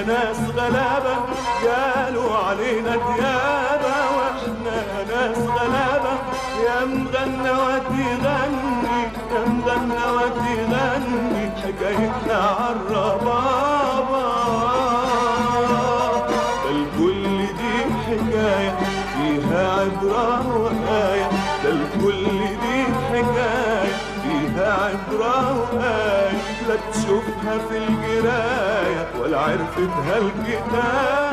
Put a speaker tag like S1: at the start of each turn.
S1: ناس غلابة قالوا علينا ديابة، واحنا ناس غلابة. يا مغنى وتغني، يا مغنى وتغني حكايتنا عالربابة. ده الكل دي حكاية فيها عبرة وآية، ده الكل دي حكاية فيها عبرة وآية، لا تشوفها في الجراية ولا عرفتها الكتابة.